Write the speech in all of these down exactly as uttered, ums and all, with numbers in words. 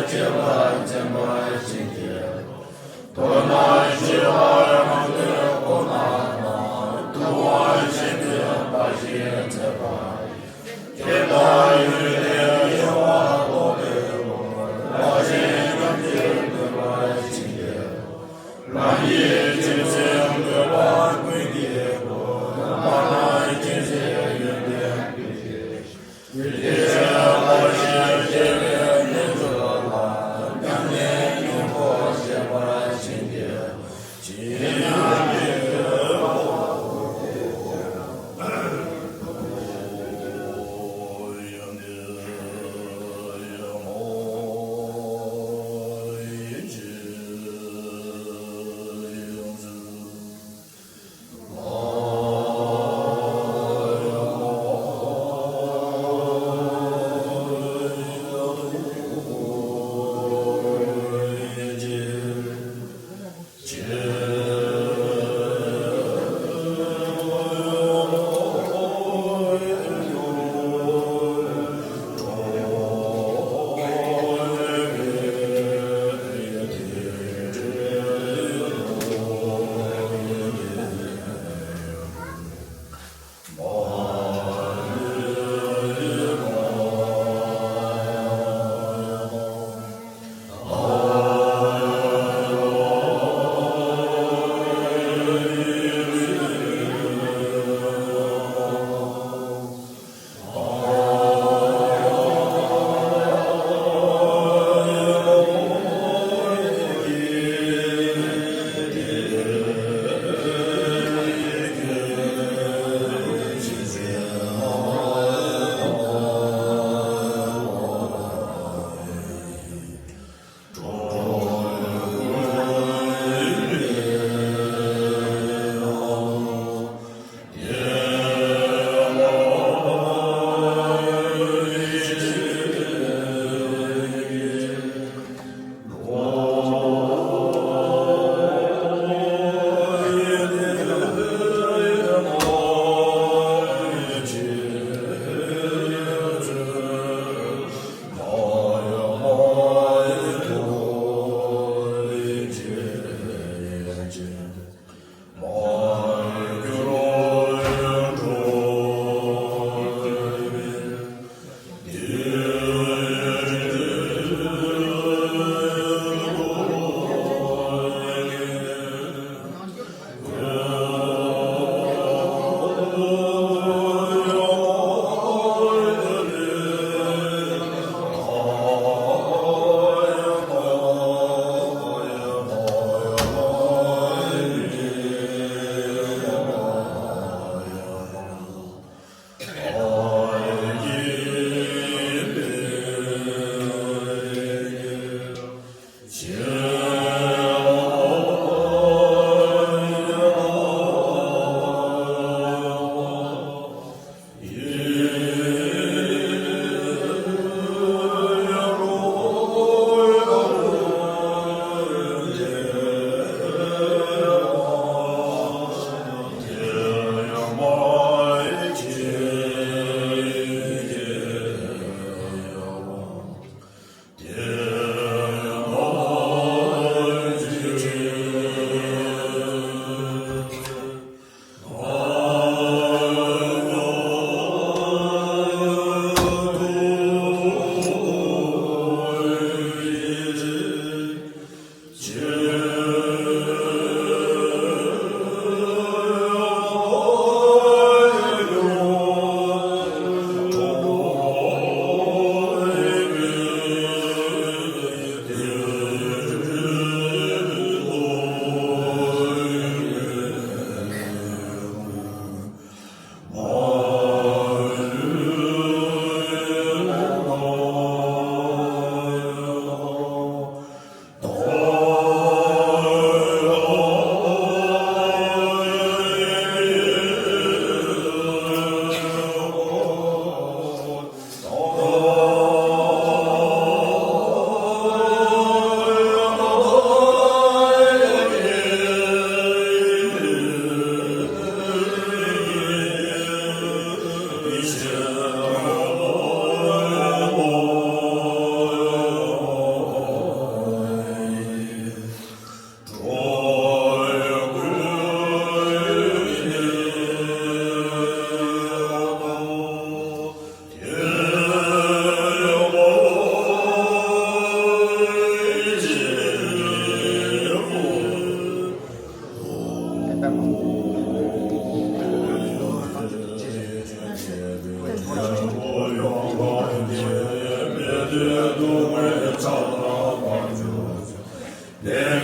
བྱེད་པ་བྱིན་པར་བྱིན་གྱིས་རློབས། མདོར་ན་ཞི་བ་རང་གྲོལ་གོ་འཕང་དང་། ཐུབ་དབང་ཆེན་པོའི་བར་ཆད་སེལ་བ་ཡི། ཁྱེད་དང་ཡུལ་ལས་ཡོལ་བ་རྟོགས་པའི་སྒོ། ལྷ་གཞན་ཐམས་ཅད་མོས་པར་བྱིན་གྱིས་རློབས། རང་གི་ཆོས་སེམས་བཀོད་པ་ཀུན་གྱི་སྒོ། མ་ལུས་སྐྱེ་ཚེ་ཡོན་ཏན་ཀུན་གྱི། ཡེ་ཤེས་ལྷ་ཆེན་རྒྱལ་བའི་རྣལ་འབྱོར་ལ། ཉམས་ལེན་སྙིང་པོ་བྱེད་པར་བྱིན་གྱིས།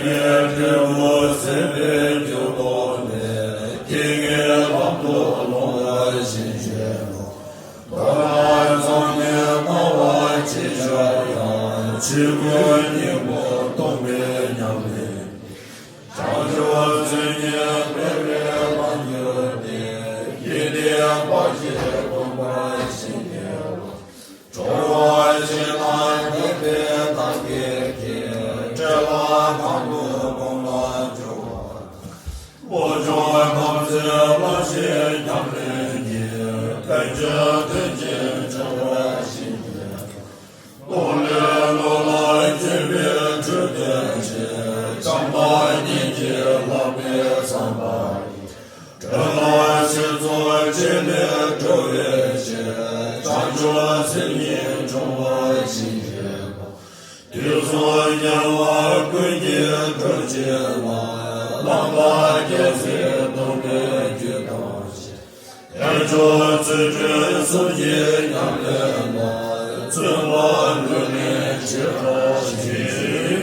ཀྱེ་སྤྲུལ་སྐུ་སེམས་དཔའི་རྒྱུ་སྟོབས་ལས། དེ་སྔའི་ལམ་དུ་ལོངས་ལ་ཞེན་བྱེད་པ། མདོར་ན་ཚངས་གཉིས་སྣང་བ་ཅི་ཤར་ཡང་། ཆོས་སྐུའི་སྙིང་པོ་སྟོང་པའི་ཉམས་ལེན། བྱང་ཆུབ་སེམས་ཉིད་སྤེལ་བའི་ལམ་གྱུར་ཏེ། ཡེ་ནས་འབའ་ཞིག་སྟོང་པར་ཞེན་བྱེད་པ། ཁྲོ་བོ་ཞེ་སྡང་འདོད་པའི་མཐའ་བརྒྱད་ཀྱིས། བསྒྲལ་བ་གང་དུ་གོམས་ལ་སྦྱོར་བ། བློ་སྦྱོང་དམ་ཚིག་བློ་ཞིག་ཉམས་ལེན་གྱིས། དོན་བྱེད་དོན་བྱེད་བྱ་བ་ཞིག་སྟོང་ལས་བློ་ལ་སྐྱེས་པའི་འཕྲོས་དོན་ཆེ། བྱམས་པ་སྙིང་རྗེ་ལྷག་པའི་བསམ་པ་ཡིས། གྲོལ་ལ་ཞེས་སོགས་བྱས་ནས་གྲོལ་བའི་ཕྱིར། བྱང་ཆུབ་སེམས་ཉིད་འབྱུང་བ་ཞེས་བྱ་བ། དུས་གསུམ་རྒྱལ་བ་ཀུན་གྱི་གྲོལ་བྱེད་ལ། ལམ་པ་རྒྱལ་སྲས་སྟོན་པའི་རྒྱུད་དང་ཕྱེ། དལ་འབྱོར་རྩོལ་བྲལ་གསུམ་གྱི་ཉམས་ལེན་ལ། བརྩོན་པ་ལུས་ལེན་བྱེ་བྲག་ཕྱིན་ཅི་ལོག་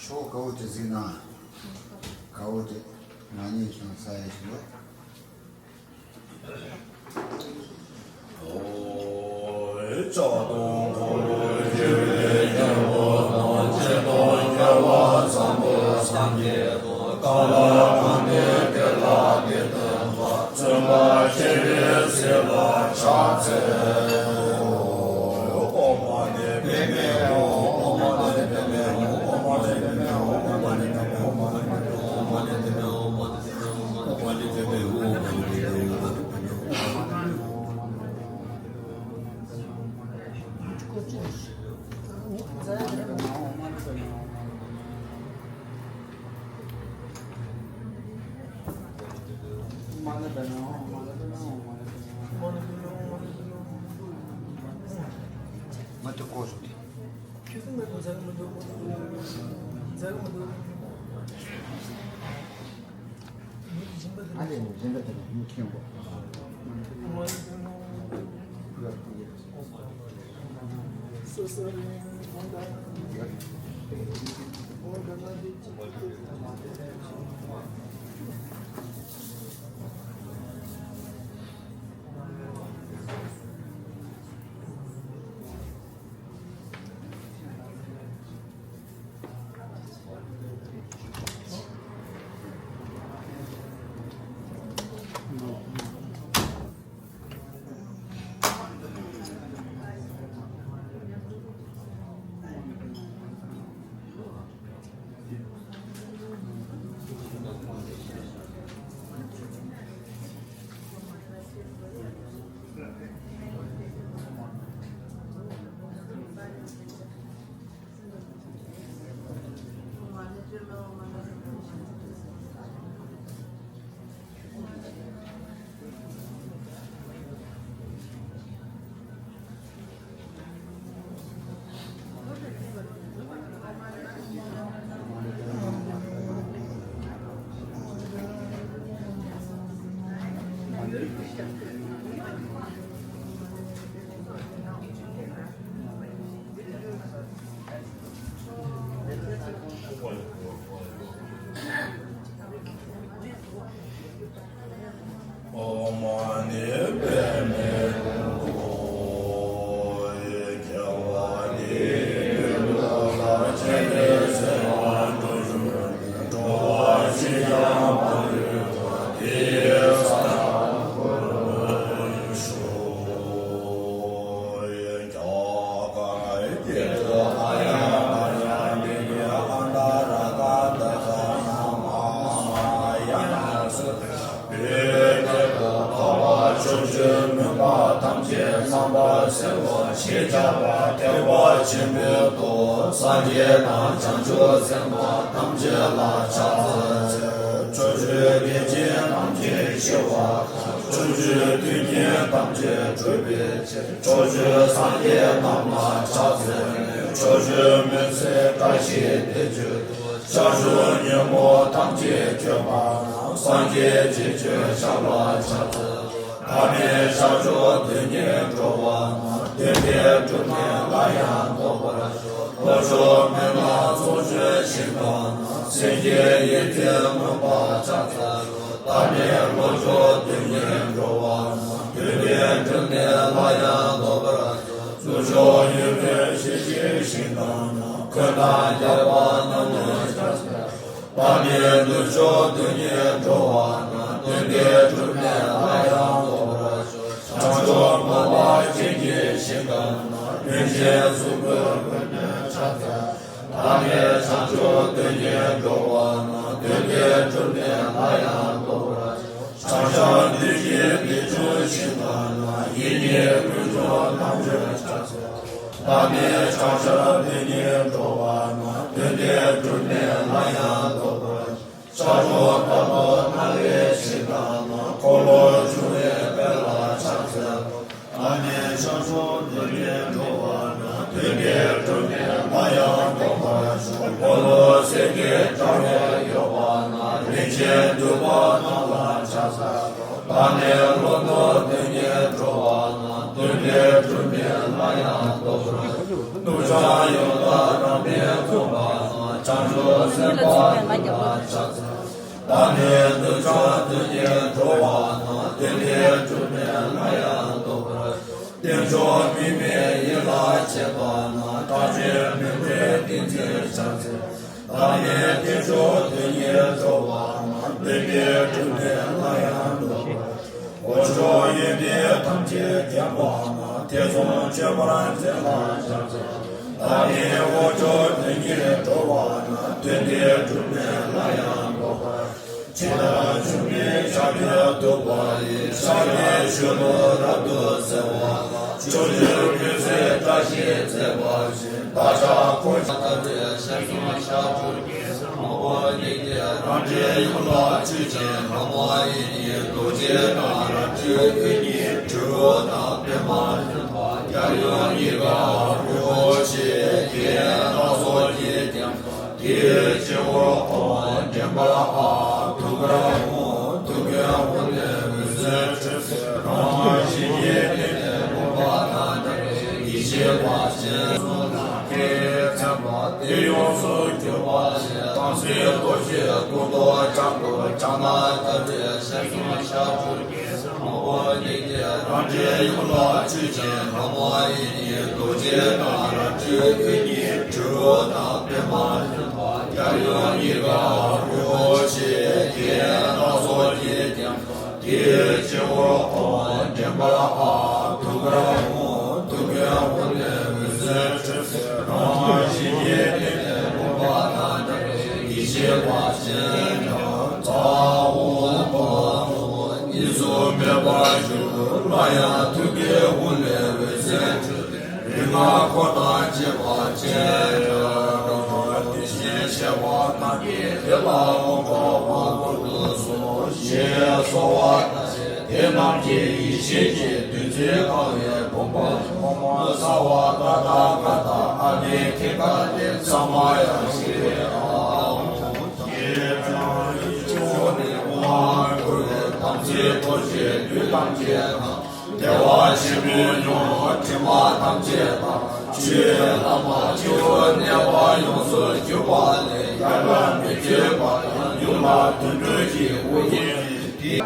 ཤོག་དཀར་པོ་དེ་གཟིགས་ན། དཀར་པོ་དེ་ང་གཉིས་ཀྱང་ས་ཡ་ཞིག་ལ། ཨོཾ་མ་ཎི་པདྨེ་ཧཱུྃ། སྐྱེ་བ་འདི་ཡི་ལ་སྐྱེ་གནས་སེམས་དཔའ་འགྲོ་བཞིན་འགྲོ་བ་ཅི་ཡང་མ་ལུས་པ་དེ་ས་ཡང་འཁོར་ལོ་ཞུ། ཕྱོགས་བཅུའི་མུན་པ་ཐམས་ཅད་ལམ་པ་སེལ་བར་ཞེས་བྱ་བ་ཐེག་པ་ཆེན་པོའི་མདོ། སངས་རྒྱས་དང་བྱང་ཆུབ་སེམས་དཔའ་ཐམས་ཅད་ལ་ཕྱག་འཚལ་ཕྱོགས་བཅུའི་སྡིག་ཅན་ཐམས་ཅད་ཞི་བ། ཕྱོགས་བཅུའི་མཐུན་རྐྱེན་ཐམས་ཅད་སྒྲུབ་པའི་ཕྱིར། ཕྱོགས་བཅུའི་སངས་རྒྱས་རྣམས་ལ་ཕྱག་འཚལ་ནས། ཕྱོགས་བཅུའི་མུན་སེལ་བཀྲ་ཤིས་བདེ་སྤྱོད་དང་། བྱང་ཆུབ་ཉོན་མོངས་ཐམས་ཅད་སྐྱོབ་པ་རྣམས། སངས་རྒྱས་རྗེས་སྤྱོད་ཞབས་ལ་ཕྱག་འཚལ། བདག་ནི་བྱང་ཆུབ་སྡེ་སྙེད་འགྲོ་བ་རྣམས། དོན་དེ་སྒྲུབ་ནས་སླར་ཡང་ལྡོག་པར་ཤོག་བློ་ལྕོགས་མེ་ལ་ཚོགས་ཆུ་ཞིང་དང་ནི། སེམས་ཅན་ཡིད་བརྟན་མངོན་པར་ཕྱག་འཚལ་ལོ། བདག་ནི་བློ་ལྕོགས་སྡེ་སྙེད་འགྲོ་བ་རྣམས། དོན་དེ་སྒྲུབ་ནས་སླར་ཡང་ལྡོག་པར་ཤོག་ལུས་ལྕོགས་ཡིད་བརྟན་ཞི་བྱེད་ཞིང་དང་ནི། མགོན་དང་རྒྱལ་བ་རྣམས་ནི་ཕྱག་འཚལ་ལོ། བདག་ནི་ལུས་ལྕོགས་དོན་གཉེར་འགྲོ་བ་རྣམས། དོན་དེ་སྒྲུབ་ནས་སླར་ཡང་ལྡོག་པར་ཤོག་བྱང་ཆུབ་མོས་པ་ཅན་གྱི་ཞིང་དང་ནི། ལྷུན་ཆེན་གཟུགས་སྐུའི་མགོན་པོའི་ཕྱག་འཚལ། བདག་ནི་བྱང་ཆུབ་དོན་གཉེར་འགྲོ་བ་རྣམས། དོན་དེ་སྒྲུབ་ནས་སླར་ཡང་ལྡོག་པར་ཤོག་བྱང་ཆུབ་འདུས་ཀྱི་དེ་བྱུང་ཞིང་དང་ནི། ཡིད་གཉིས་ཀུན་འབྱུང་རྣམ་འཕྲུལ་ཕྱག་འཚལ། བདག་ནི་བྱང་ཆུབ་འདུས་ཀྱི་འགྲོ་བ་རྣམས། དོན་དེ་སྒྲུབ་ནས་སླར་ཡང་ལྡོག་པར་ཤོག་བྱང་ཆུབ་རྟ་མགྲིན་ནག་པོའི་ཞིང་དང་ནི། འཁོར་ལོ་སྒྱུར་བའི་དཔལ་ལ་ཕྱག་འཚལ་ལོ། བདག་ནི་བྱང་ཆུབ་འདུས་ཀྱི་འགྲོ་བ་རྣམས། དོན་དེ་སྒྲུབ་ནས་སླར་ཡང་ལྡོག་པར་ཤོག་འཁོར་ལོ་སེང་གེའི་འདྲ་བའི་གཡོ་བ་རྣམས། རིན་ཆེན་འདུས་པ་རྣམས་ལ་ཕྱག་འཚལ་ལོ། བདག་ནི་ལོ་ཏོག་དོན་གཉེར་འགྲོ་བ་རྣམས། དོན་དེ་སྒྲུབ་ནས་སླར་ཡང་ལྡོག་པར་ཤོག་གདུལ་བྱ་ཡང་དག་རང་བཞིན་མཚུངས་པ་རྣམས། བྱང་ཆུབ་སེམས་དཔའ་རྣམས་ལ་ཕྱག་འཚལ། བདག་ནི་གདུལ་བྱ་དོན་གཉེར་འགྲོ་བ་རྣམས། དོན་དེ་སྒྲུབ་ནས་སླར་ཡང་ལྡོག་པར་ཤོག་རྟེན་མཆོག་དམིགས་མེད་ཡིད་ལ་བྱེད་པ་རྣམས། བདག་ནི་མོས་གུས་ཏིང་འཛིན་ཕྱག་འཚལ། བདག་ནི་རྟེན་མཆོག་དོན་གཉེར་འགྲོ་བ་རྣམས། དོན་དེ་སྒྲུབ་ནས་སླར་ཡང་ལྡོག་པར། འོག་ཕྱོགས་ཡོན་ཏན་ཐམས་ཅད་མཁྱེན་པ་རྣམས། ཐེ་ཚོམ་གཅོད་པར་མཛད་པར་ཕྱག་འཚལ། བདག་ནི་འོག་ཕྱོགས་དོན་གཉེར་འགྲོ་བ་རྣམས། དོན་དེ་སྒྲུབ་ནས་སླར་ཡང་ལྡོག་པར། ཇི་ལྟར་འབྱུང་གནས་ཕྱག་རྒྱར་གཏུགས་པ་ཡི། ཕྱག་རྒྱའི་གཞོན་ནུ་རབ་ཏུ་གསལ་བ་ལ། ཕྱོགས་བཅུའི་མུན་སེལ་བཀྲ་ཤིས་མཛད་པ་བཞིན། བདག་ཅག་འཁོར་བཅས་ལ་ཕྱག་འཚལ་ལོ། ཞབས་ཀྱི་རྒྱབ་ཏུ་ཞལ་གསུམ་ཞབས་བསྒྲེས་ཏེ། རང་འདྲའི་ཡུམ་ལ་མཆོད་ཅིང་ལྷ་མོ་ཡི་གེས་རྡོ་རྗེ་དང་རལ་གྲིའི་དབུས་ནས་དྲིལ་བུ་དང་པདྨ་འཛིན་པ་རྒྱལ་ཡུམ་གཉིས་ཀ་ཧུ་ཧུ་ཞེས་རྒྱན་སྣ་ཚོགས་ཀྱིས་བརྒྱན་པ། དེའི་སྤྱི་བོར་འཁོར་བ་འདྲེན་པ་ཨ་ཐུགས་ཀར་ཧཱུྃ། ཐུགས་ཀའི་ཧཱུྃ་ལས་འོད་ཟེར་འཕྲོས། རང་བཞིན་གྱིས་བརྟན་ནས་བསྒོམ་པ་དང་ནི། ཡེ་ཤེས་དཔལ་ཆེན་གསུང་དང་ཐུགས་ཀྱི་མཚན་པ་དེ་ཡོངས་སུ་གྱུར་པ་ལས། དམ་ཚིག་རྡོ་རྗེའི་སྐུ་མདོག་ལྗང་གུ་ཕྱག་ན་རཀྟ་རེ། ཞལ་གསུམ་ཞབས་བསྒྲེས་ཏེ། ལྷ་མོ་ཡི་གེས་རང་འདྲའི་ཡུམ་ལ་མཆོད་ཅིང་ལྷ་མོ་ཡི་གེས་རྡོ་རྗེ་དང་རལ་གྲིའི་དབུས་ནས་དྲིལ་བུ་དང་པདྨ་འཛིན་པ་རྒྱལ་ཡུམ་གཉིས་ཀ་ཧུ་ཧུ་ཞེས་རྒྱན་སྣ་ཚོགས་ཀྱིས་བརྒྱན་པ། དེའི་སྤྱི་བོར་འཁོར་བ་འདྲེན་པ་ཨ་ཐུགས་ཀར་ཧཱུྃ། ཐུགས་ཀའི་ཧཱུྃ་ལས་འོད་ཟེར་འཕྲོས། རང་བཞིན་གྱིས་བརྟན་ནས་བསྒོམ་པ་དང་ནི། ཡེ་ཤེས་དཔལ་ཆེན་དང་ཙཱ་ཧཱུྃ་ཏོ་ཧཱུྃ་གཉིས་སུ་མེད་པར་གྱུར། སླར་ཡང་ཐུགས་ཀའི་ཧཱུྃ་ལས་འོད་ཟེར་འཕྲོས་ཏེ། རིག་སྔགས་འཁོར་དང་བཅས་པ་ཅན། དེ་བཞིན་ བྱེད་པ་རྣམས་ཀྱིས་དེ་ལ་དབང་བསྐུར་བར་བསྐུལ་དུ་གསོལ་ཞེས་གསོལ་བ་བཏབ་ཚེ། དེ་རྣམས་ཀྱིས་ཡེ་ཤེས་ཀྱི་བདུད་རྩིས་གང་བའི་བུམ་པ་ཕྱོགས་མ་ཚ་བ་ཏ་ཏ་ག་ཏ་ཨ་ནི་ཐི་ཀ་དེ་ཚང་མ་ཡང་ཞི་བའི་ཨ་ཧོ། ཡེ་ཙང་ཡེ་ཆོ་ནི་དབང་བསྐུར་བའི་དམ་ཚིག་ཐོབ་ཅིང་ལུས་ཐམས་ཅད་དང་། བདེ་བ་ཆེན་པོའི་མྱུར་དྲི་མ་ཐམས་ཅད་དང་། ཆོས་ལམ་པ་སྤྱི་བོར་གནས་པ་ཡོངས་སུ་གྱུར་པ་ལས་ཡལ་ལ་མི་སྤྱོད་པ་དང་། ཡུམ་ལ་དུད་འགྲོ་གྱི་དབུ་རྒྱན་གྱི།